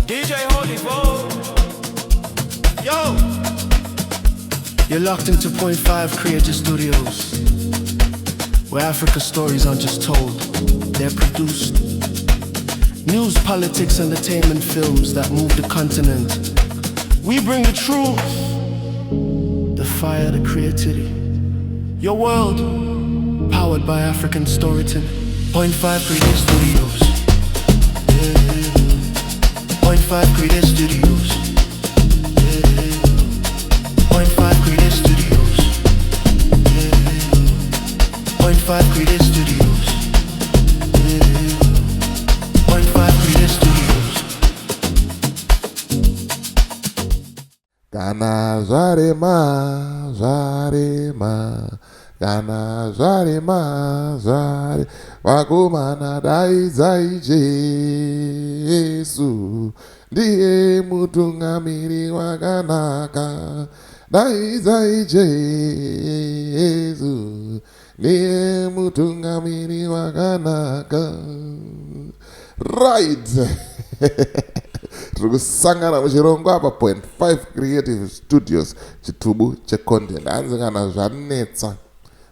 DJ Holy Bo. Yo! You're locked into Point 5 Creative Studios, where Africa stories aren't just told, they're produced. News, politics, entertainment films that move the continent. We bring the truth, the fire, the creativity. Your world, powered by African storytelling. Point 5 Creative Studios. Yeah. Point 5 Creative Studios. Yeah. Point 5 Creative Studios. Yeah. Point 5 Creative Studios. Yeah. Point 5 Creative Studios. Kana zvarema, zvarema, kana zvarema, zvare vakomana, daidzai Jesu, ndiye mutungamiri wakanaka. Daidzai Jesu, ndiye mutungamiri wakanaka. Right, tiri kusangana muchirongwa pa Point 5 Creative Studios, chitubu checontent. Hanzi kana zvanetsa,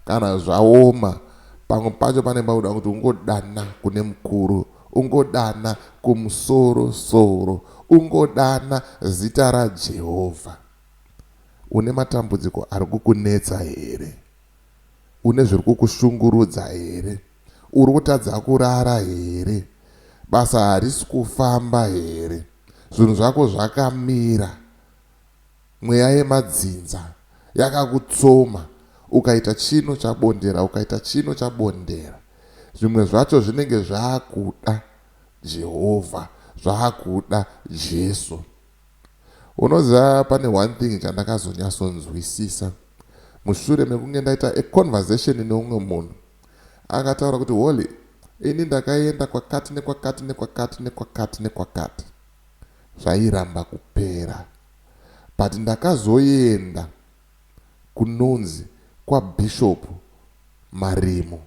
kana zvaoma, pamwe pacho pane pauda kuti ungodana kune mukuru, ungodana kumusoro soro, ungodana zita raJehovha. Une matambudziko ari kukunetsa here? Une zviri kukushungurudza here? Uri kutadza kurara here? Basa harisi kufamba here? Zvinhu zvako zvakamira? Mweya yemadzinza yakakutsoma? Ukaita chino chabondera, ukaita chino chabondera. Zvimwe zvacho zvinenge zvaakuda Jehovha, zvaakuda Jesu. Unoziva, pane one thing chandakazonyatsonzwisisa mushure mekunge ndaita a conversation neumwe munhu. Akataura kuti, "Holy, ini ndakaenda kwakati nekwakati nekwakati nekwakati nekwakati, zvairamba kupera, but ndakazoenda kunonzi kwaBishop Marimo.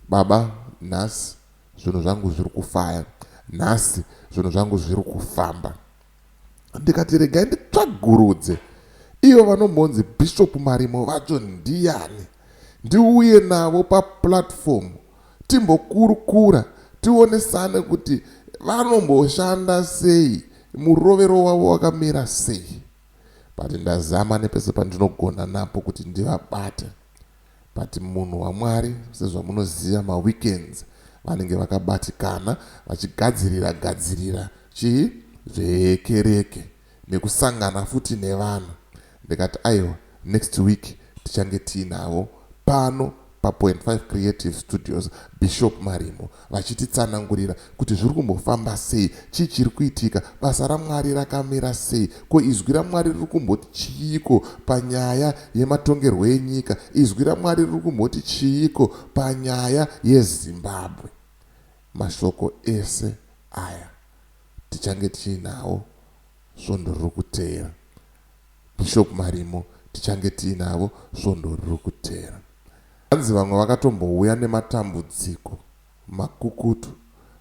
Baba, nhasi zvinhu zvangu zviri kufaya, nhasi zvinhu zvangu zviri kufamba." Ndikati, "Regai nditsvagurudze ivo vanombonzi Bishop Marimo vacho ndiani, ndiuye navo paplatform, timbokurukura, tionesane kuti vanomboshanda sei, murovero wavo wakamira sei." But ndazama nepese pandinogona napo kuti ndivabate, but munhu waMwari, sezvamunoziva, maweekends vanenge vakabatikana vachigadzirira gadzirira chii, zvekereke nekusangana futi nevanhu. Ndikati, "Aiwa, next week tichange tiinavo pano pa5 Creative Studios, Bishop Marimo, vachititsanangurira kuti zviri kumbofamba sei, chii chiri kuitika, basa raMwari rakamira sei, ko izwi raMwari riri kumboti chiiko panyaya yematongerwo enyika, izwi raMwari riri kumboti chiiko panyaya yeZimbabwe." Mashoko ese aya tichange tiinawo svondo riri kuteera. Bishop Marimo tichange tiinavo svondo riri kuteera. Hanzi vamwe vakatombouya nematambudziko makukutu,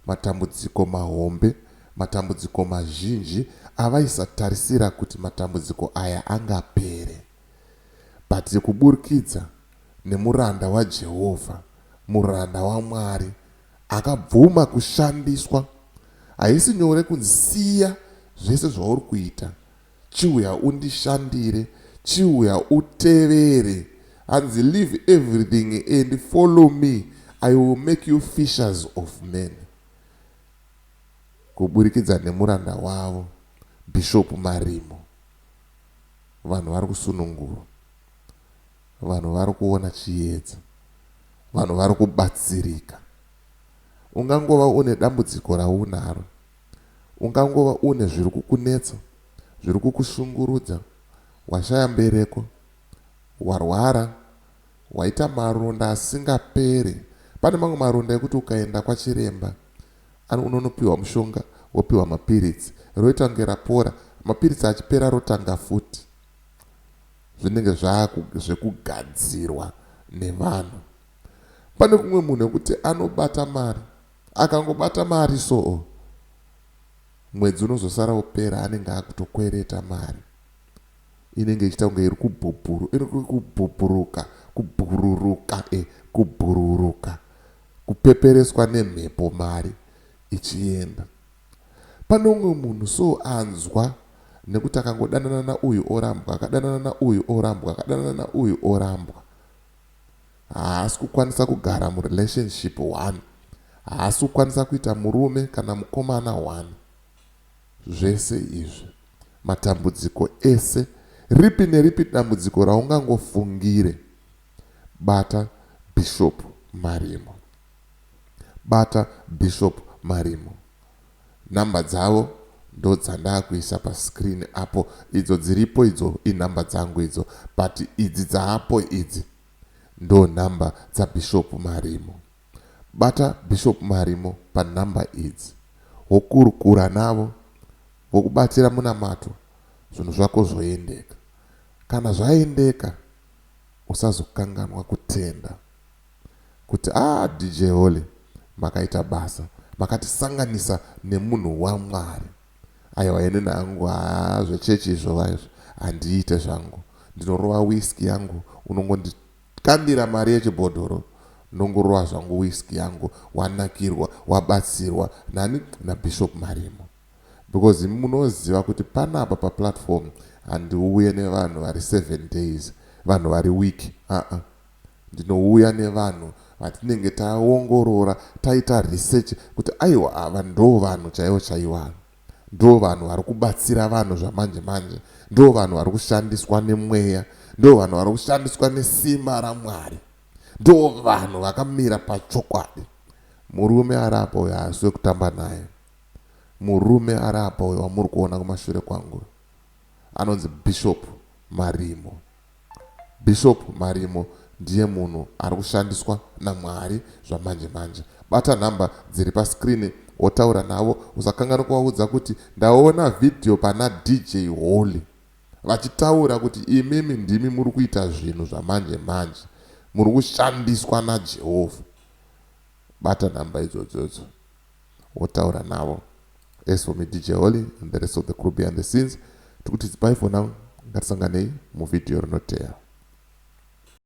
matambudziko mahombe, matambudziko mazhinji avaisatarisira kuti matambudziko aya angapere, but kuburikidza nemuranda waJehovha, muranda waMwari akabvuma kushandiswa. Haisi nyore kunzi, "Siya zvese zvauri kuita, chiuya undishandire, chiuya utevere." Hanzi, "Leave everything and follow me, I will make you fishers of men." Kuburikidza nemuranda wavo Bishop Marimo, vanhu vari kusunungurwa, vanhu vari kuona chiedza, vanhu vari kubatsirika. Ungangova une dambudziko raunaro, ungangova une zviri kukunetsa, zviri kukushungurudza, washaya mbereko, warwara, waita maronda asingaperi. Pane mamwe maronda ekuti ukaenda kwachiremba, unonopiwa mushonga, wopiwa mapiritsi, roita kunge rapora, mapiritsi achipera rotanga futi. Zvinenge zvekugadzirwa nevanhu. Pane kumwe munhu ekuti anobata mari, akangobata mari, soo Mwedzi unozosara wopera anenge akutokwereta mari inenge ichiita kunge iri kubhubhuru iri kubhubhuruka kubhururuka e kubhururuka kupepereswa nemhepo mari ichienda. Pane umwe munhu so anzwa nekuti akangodanana nauyu orambwa, akadanana nauyu orambwa, akadanana nauyu orambwa. Haasi kukwanisa kugara murelationship one. Haasi kukwanisa kuita murume kana mukomana one. Zvese izvi, matambudziko ese, ripi neripi dambudziko raungangofungire, bata Bishop Marimo. Bata Bishop Marimo. Number dzavo ndodzandakuisa pascreen apo idzo dziripo idzo inumber dzangu idzo but idzi dzaapo idzi ndo number dzaBishop Marimo. Bata Bishop Marimo panumber idzi wokurukura navo vokubatira munamato zvinhu zvako zvoendeka. Kana zvaendeka usazokanganwa kutenda. Kuti ah DJ Holly makaita basa makatisanganisa nemunhu waMwari. Aiwa ini hangu haa zvechechi izvo vaizvo handiite zvangu. Ndinorova whisky yangu unongondikandira mari yechibhodhoro ndongorova zvangu whisky yangu wanakirwa wabatsirwa nani naBishop Marimo. Because imi munoziva kuti panapa paplatform handiuye nevanhu vari 7 days vanhu vari weak aa Ndinouya nevanhu vatinenge taongorora taita research kuti aiwa ava ndo vanhu chaivo chaivo ava. Ndo vanhu vari kubatsira vanhu zvamanje manje. Ndo vanhu vari kushandiswa nemweya. Ndo vanhu vari kushandiswa nesimba raMwari. Ndo vanhu vakamira pachokwadi. Murume ari apa uyo haasi wekutamba naye. Murume ari apa uyo wamuri kuona kumashure kwangu anonzi Bishop Marimo. Bishop Marimo ndiye munhu ari kushandiswa naMwari zvamanje manje. Bata nhamba dziri pascreen wotaura navo. Usakanganwe kuvaudza kuti ndaona video pana DJ Holly vachitaura kuti imimi ndimi muri kuita zvinhu zvamanje manje. Muri kushandiswa naJehovha. Bata nhamba idzodzodzo wotaura navo. As for me DJ Holly and the rest of the crew behind the scenes, tikuti bye for now. Ngatisanganei muvideo rinoteera.